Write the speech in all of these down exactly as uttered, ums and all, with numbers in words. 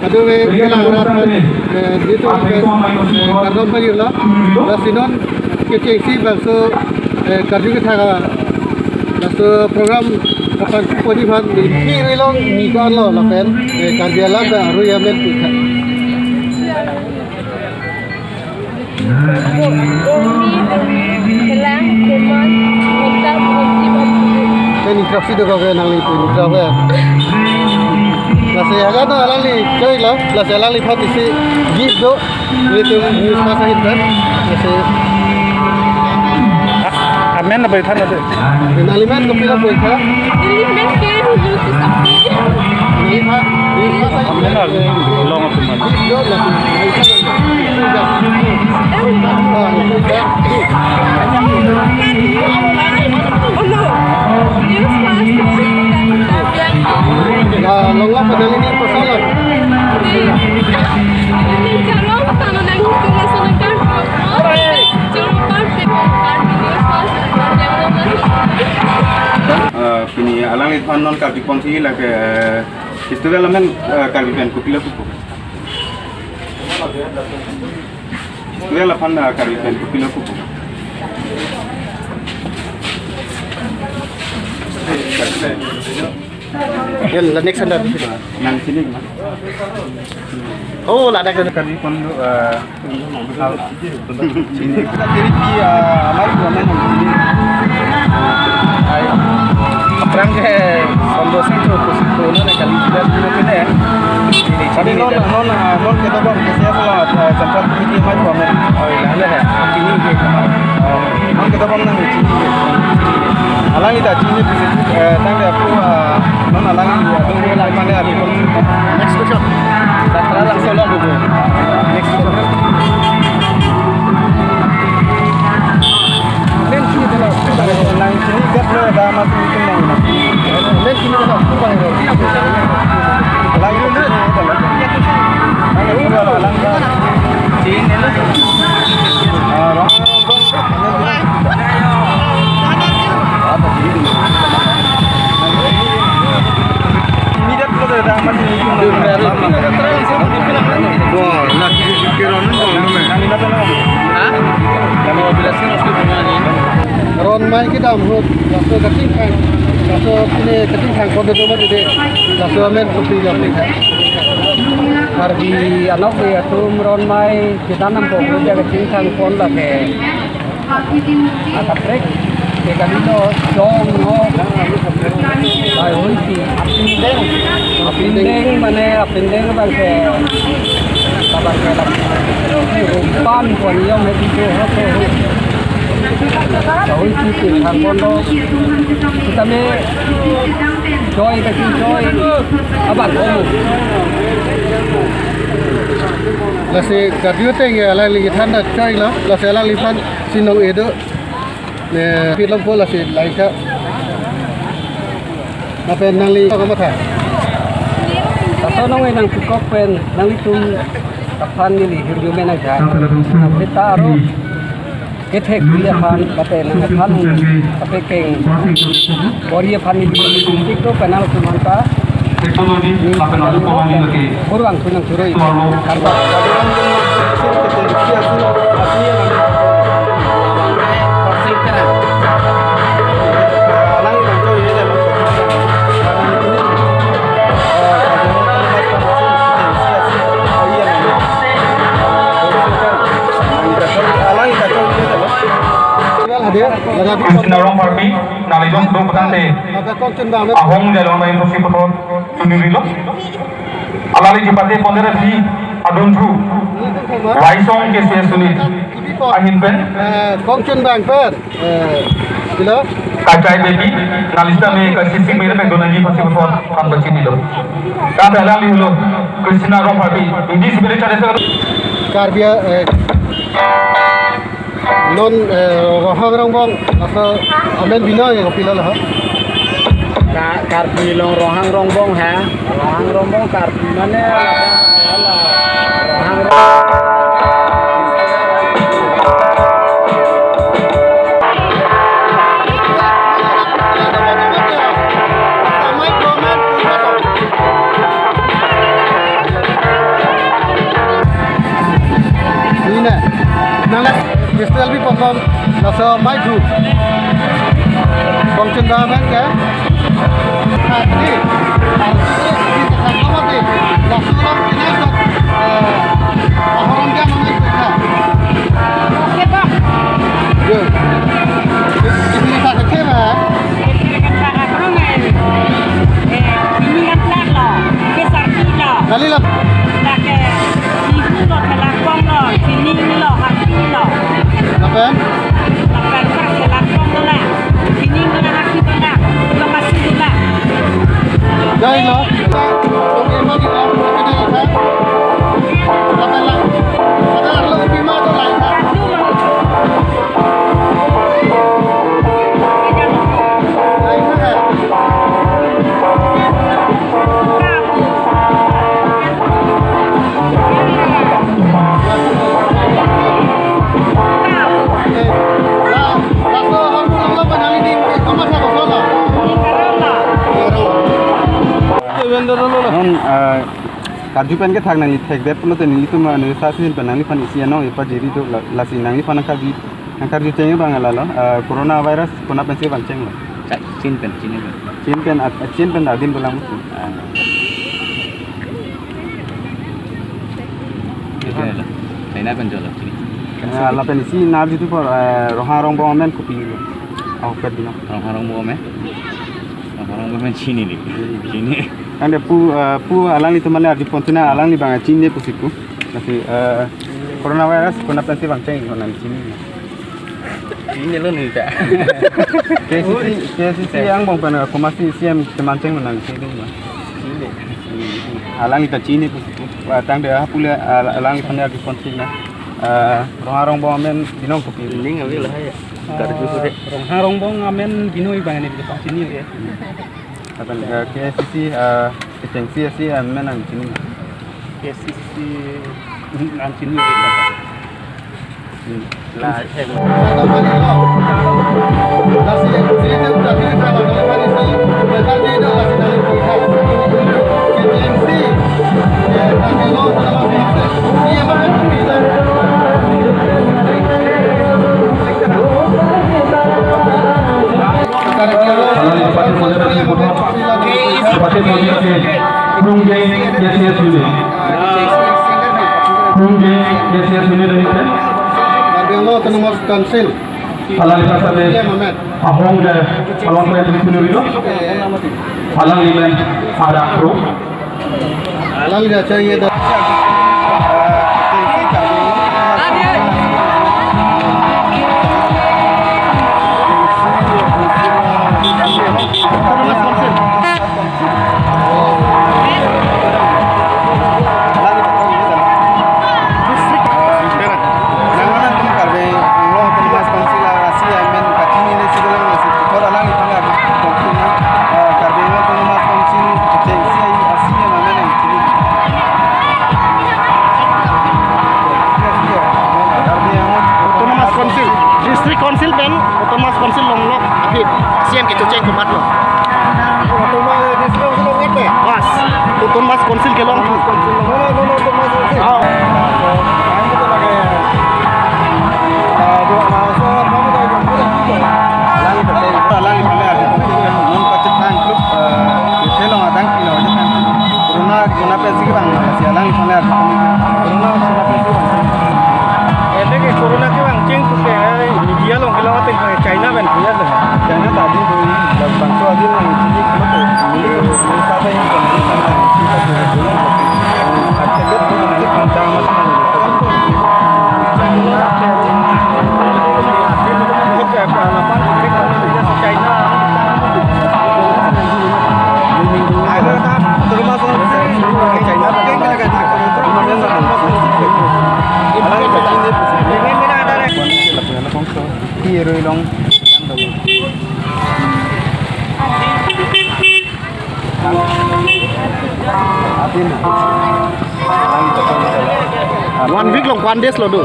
Aduh, eh, kelang rat, eh, itu, eh, kardom pagi lo. Lasi non kechengsi bangso, eh, karju kethak, bangso program kapan kuponi phan, ni kiri long ni ko-an lo lapen, eh, Karbi alam ba aru ya men kutha. Kelang, Keman, Mokta, Mokti, Mokti. Kan ikrap si do ko ke nangli pu ikrap ya. Lasi ya kan alangli choi lo, lasi alangliphan isi gift do. Nelitum news pass ahin kan. Lasi. A-, amen apa ithan ate? Nangli men kopi lo pu ithan? Neli men ke dulu tu sakti. Neli ha, neli ha sa. Amen, ah, long aku man. Oh, no. News pass. Ya, long lah pada ini pasal lah. Ini cara apa tanah nang itu masuk negara? Eh, pini alangliphan non Karbi Pongsi lake, eh, festival amen, eh, Karbi pen kopilo kopi? Festival aphan, eh, Karbi pen kopilo kopi? Yan, la next anda. Nang sini ma? Oh, ladak. Karbi pon do, eh, sini. Kita kiri pi, eh, amai dua main sini. Hai. Aphrang ke sondo sih tuh, kusik tuh, nona kali kita dulu kene. Tapi non, non, eh, non kita bang, biasanya kalau, eh, Central Committee amai dua main. Oh, iya, ada ya. Ini ke. Oh, non kita bang nang sini. Alangli ta chini, eh, tangte apu, ah, non alangli, ah, dong dong lang mane apu. Next question. Satra lang solo dulu. Next question. Len chini dala. Lang chini gat lo da mas itu lang. Len chini dala. Lang chini dala. Lang chini dala. Ah, Ron mai kedam ahut, laso kachingthang, laso pine kachingthang kodo do mati de, laso amen kopi lapen. Karbi anok de atum ron mai kedam ahut ja kachingthang pon lake. Akaprek, ke kali lo, jong, no. Ai, oi, si, apindeng. Apindeng, mane, apindeng abang ke, kabar ke lam. Rumpan, pon yom, he, di, ho, ho, ho. Oi, si, si, hang, pon, do. Kita me, joy, kasi joy. Abang, oh. Lasi karju ateng ya, alangli kethan ta choi lo, lasi alangliphan si nong-e do. Ne, pit longpo lasi laika. Lapen nangli kamatha. Laso nong-e nangpukok pen nanglitum aphan neli hirjume nangja. Kita aro kethek kuli aphan, bate nang aphan, bate keng. Bor-i aphan neli tik to penang suman ta. Teknologi, lapen lalu pemali lagi. Kurang kunang suroi. Lalu. Karena Christina Rongpharpi, nangli jong do putangte. Ahong jalong lain pusi puthot tunirilo. Alangli chepate pondera phi adun thu. Waisong ke se sunit. Ahin pen. Eh, kongchun bang pen. Eh, kilo. Kachai baby, nangli sitame kasisi mere pen donanji pusi puthot kan bachinilo. Kata alangli lo. Christina Rongpharpi. Hindi sibili chale sa. Karbi, eh, Non, eh, Ronghang Rongbong, laso amen bino ya kopilo lo. Ka-, Karbi along Ronghang Rongbong ha. Ronghang Rongbong Karbi mane Ronghang Rongbong. Mister L B Pondon, laso mai thu. Kongchun da amen ke. Tadi, arti, di tengah kamar di, laso orang kena sok, eh, ahoran dia mengenai kita. Oke, Pak. Yo. Ini kita ke tema. Kali lah. Lake, sihu lo, thelakong lo, sining lo, hati lo. Lapen? Lapen per thelakong lo la, sining lo, hati lo la, lo kasi lo la. Jai lo. Lapen la. Ada lo bima to lai. Non, ah, karju pen kethak nangli thekdet pulote nelitum, ah, neli sa sin pen nangliphan isi anong ipajiri do la, lasi nangliphan nangkarju, nangkarju cheng abang lalo, ah, coronavirus konat pensi vangchenglo? Ka-, chin pen, chin pen. Chin pen, at, at chin pen adim pulang musi. Ah. Ito na lang. China pen jolo, chini. Ah, lapen isi nar jitu por, eh, Ronghang Rongbong amen kopi lo? Ahokpet binong. Ronghang Rongbong amen? Ronghang Rongbong amen chinine. Chinine. Tangte pu, eh, pu alanglitum ale arjupon si na alangli abang chinine pusi pu. Lasi, eh, coronavirus konat pensi vangcheng, konat chinine. Chinine lo nih, Kak. K C C, K C C angbong pen komatsi C M kemancheng menang chinine ma? Chinine. Alangli ta chinine pusi pu. Wah, tangte ah pule, ah, alangliphan arjupon si na. Eh, Ronghang Rongbong amen binong kopi? Ning ave lahai ya. Karju ko de. Ronghang Rongbong amen binong abang neli pachini ya. Lapen, eh, K C C, eh, kechengsi asi amen nangchini? K C C nangchini ya. Hmm. Alangli bupati monit ke, bupati monit ke, Krungdeng K C S unit. Krungdeng K C S unit ahin ke. Karbi Anglong Autonomous Council. Alangli pasal le. Iya, Mamet. Ahong ke, along ke itu kunuri lo. Alangli men ada kru. Alangli acha ye da. Autonomous Council, District Council pen Autonomous Council longlok aphi C M kechocheng komatlo? Autonomous District Council longlok ke? Mas, Autonomous Council kelong thu. Autonomous Council longlok, longlok Autonomous Council. Oh. Corona, corona pensi bang, si alang sana corona, corona pensi bang. Ini ke corona kevangcheng ke media along kelong ateng China pen punya deh. China tadi tu bangso adi nang sini kemana tu? Ini tu, ini sasa yang kena, ini sasa yang kena, ini sasa yang kena. Aceh tu, ini macam macam. One week along, one days lo do.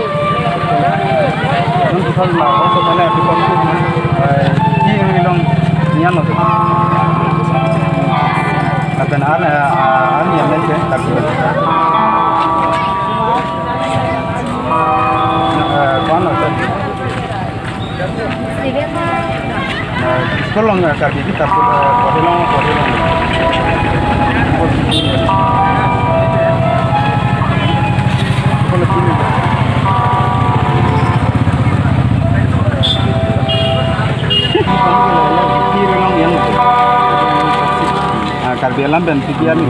Lapen an, an ya men ke tak. Eh, kuan lo, School along, eh, Karbi kita, eh, Karbi along, Karbi along. Ah, Karbi alam pen P T R ni.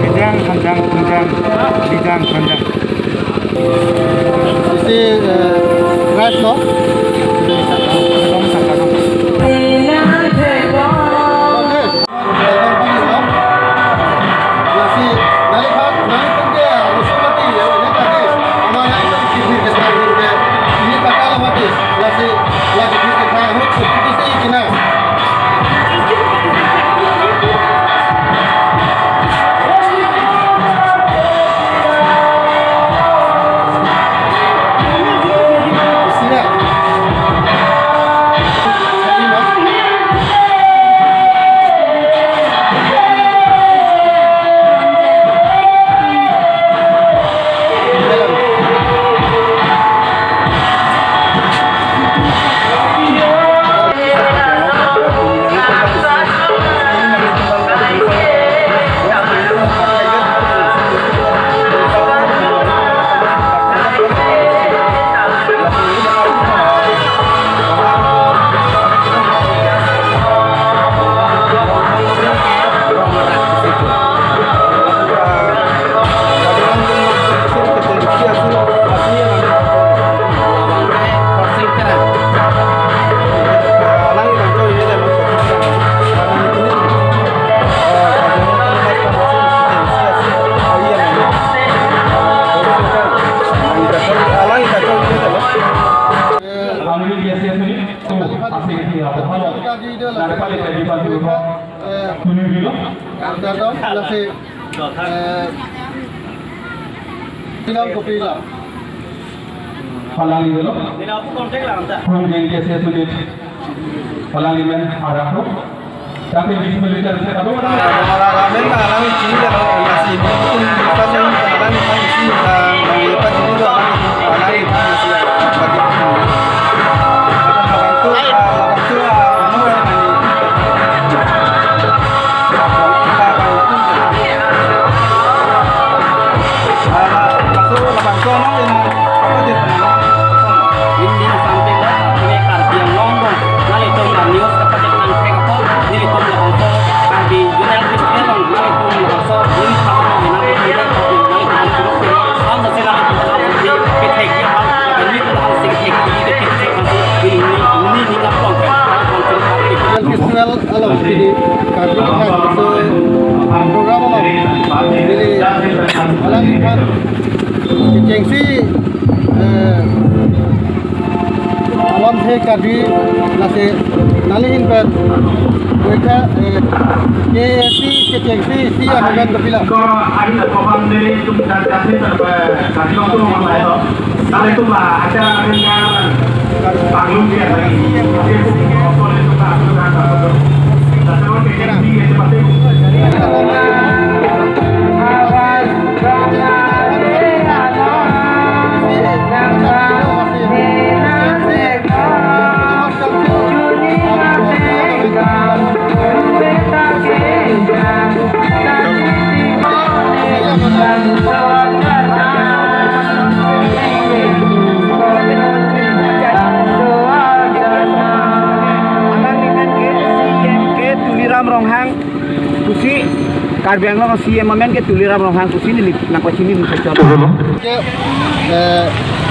Bijang, khanjang, khanjang, bijang, khanjang. Isi, eh, rice lo? Kadom, kadom. Lasi, nangli phan, nangli phan ke, ah, usu mati, ya, ini tadi. Ama nangli phan kiri ke, kiri ke, ini kata lah mati. Lasi, lasi kiri ke, ahut, itu sih, kina. Amri biasa sini tu asik dia. Halo. Dari pagi tadi pagi tu. Tuni dulu. Kardom, lasi, eh, pinang kopi la. Palangli dulu. Nina aku kontak lah, entah. From J N K S unit. Palangli men arah tu. Tapi di militer saya tahu. Orang-orang men alang isi dan orang nasi ini pun kita saya alang isi dan lepas ini tu alang, alang isi bagi. Abang tu, abang tu, ah, anu yang nani. Ini sampai lah, ini Karbi Anglong dong. Nelitum la news kapatang nang thek apot, nelitum labangso Karbi Union Festival dong, nelitum labangso, nelitum labangso, nelitum labangso, nelitum labangso, nelitum labangso, Festival along pini Karbi Anglong so program along pini alang kan kechengsi, eh, alam he Karbi lasi nangli ahin pen boika, eh, K A C kechengsi isi ahagan kapila. Ko ahin ko bang nelitum dan kasih terba kasih langsung mengenai. Assalamualaikum, Pak. Acara ringan. Panggung dia tadi. Oke, Bu. Oke, Bu. Satu, oke, oke, oke. Karbi Anglong C E M amen ke Tuliram Ronghang pusi neli nangpachini nangpachon. Ke, eh,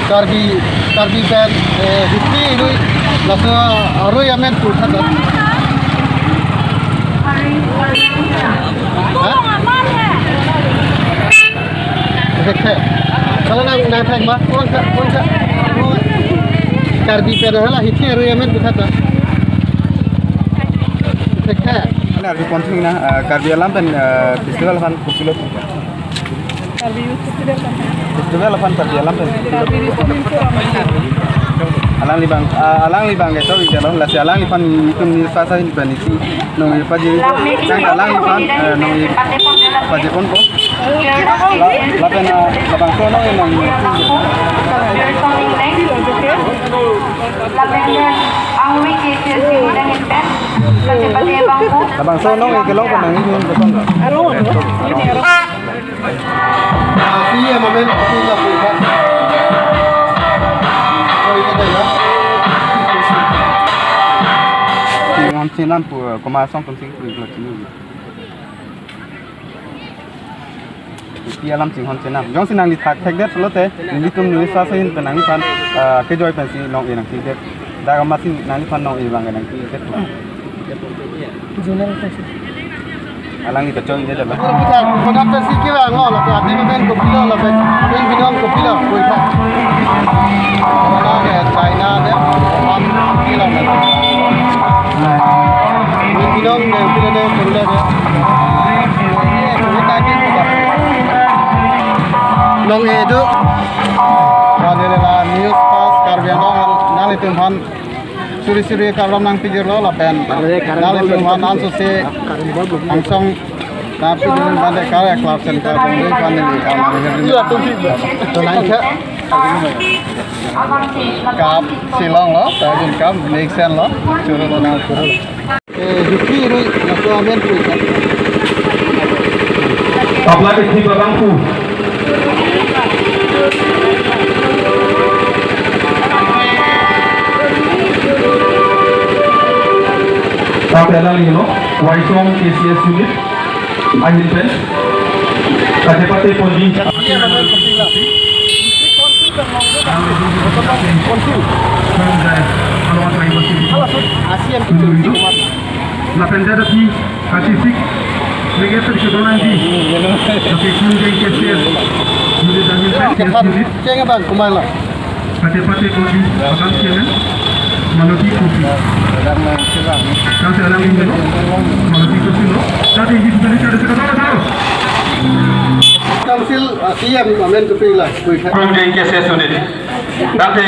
Karbi, Karbi pen, eh, history rui, laso arui amen pu khat. Ha? Oke, oke. Kalau nang, nang thek ma, kurang sa, kurang sa. Karbi pen hala history rui amen pu khat. Oke, oke. Ane arju pon thik na, eh, Karbi alam pen, eh, festival aphan kopilo? Karbi Youth Festival kan? Festival aphan Karbi alam pen. Karbi Youth Festival. Alangli abang, ah, alangli abang ke to video lo, lasi alangliphan nelitum neli sasa hin pen isi nong-e paji, kan alangliphan, eh, nong-e paji pon ko. La, lapen, ah, labangso nong-e nong-e. Lapen, ang wiki, si, si, udah ngepet. Pati, pati, bangku. Labangso nong-e kelong ko nang-e hin beton. Alo, alo. Ini arah. Ah, iya, momen, ini lah, bukan. Oh, ini ada, ya. Chinghon chenam pu, komat asong atum si pu, pu, chini. Pi alam chinghon chenam. Jongsi nangli thakthek det pulote, nelitum neli sasa hin pen nangliphan, ah, kejoi pensi nong-e nangpidet. Dak amatsi nangliphan nong-e abang nangpidet. Zonal Council. Alangli kachoi-e det lo. Kita, kita pensi kevang lo, lapen adi pen kopilo, lapen pen binong kopilo, koi tha. Mana ke China de, Japan kopilo, lapen. Pen binong de, kopilo de, kopilo de. Nong-e do. Wane la news fast Karbi Anglong nanglitum aphan suri suri karam nangpijirlo lapen nanglitum aphan ansose angsong nangpijir bande kar club center bongding aphan neli karam nangpijir. Iya, tuh sih. Tuh nangkha. Cup si longlo, tahun cup, next sen lo, churu lo nang churu lo. Eh, history rui, laso amen rui kan. Tabla ke thiba bangku. Tabla lagi no, Waisong K C S unit. Ahin pen. Kate pate ponji. Lapen dada pi kati sik. Lagi terus ke dolan ji. Tapi kun jai K C S. Unit ahin pen, K C S unit. Ceng bang kumala. Pate pate kopi, pakan siang, eh? Maloti kopi. Kang sekarang ini, Maloti kopi lo. Tadi di sebelah ada sekolah tahu. Council, ah, siam amen kopi la, koi kha. Kun jai K C S unit. Tadi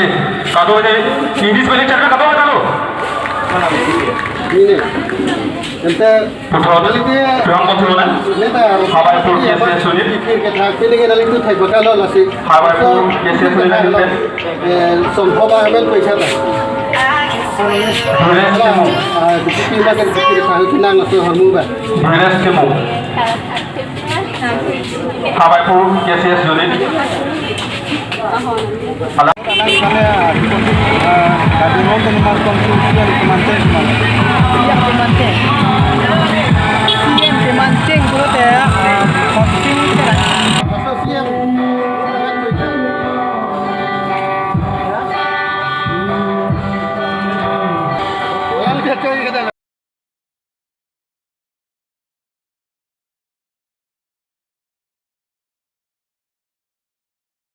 kado de, ini sebelah cara kado tahu. Ini. Ente Puthot, nalite, Tribhuvan Council na? Neta, Hawaipur K C S unit. Kir ke thak, pini ke nalitum thai bakal lo lasi. Hawaipur K C S unit na nite. Eh, som hoba amen koi kha ta. Dures Timung. Ah, di sini makan kir ke thak, kinang laso hormu ba. Dures Timung. Hawaipur K C S unit. Ala- Alang kami, ah, di konti, ah, Karbi Anglong Autonomous Council C E M kemanten, kemanten. C E M kemanten. C E M kemanten, pulote,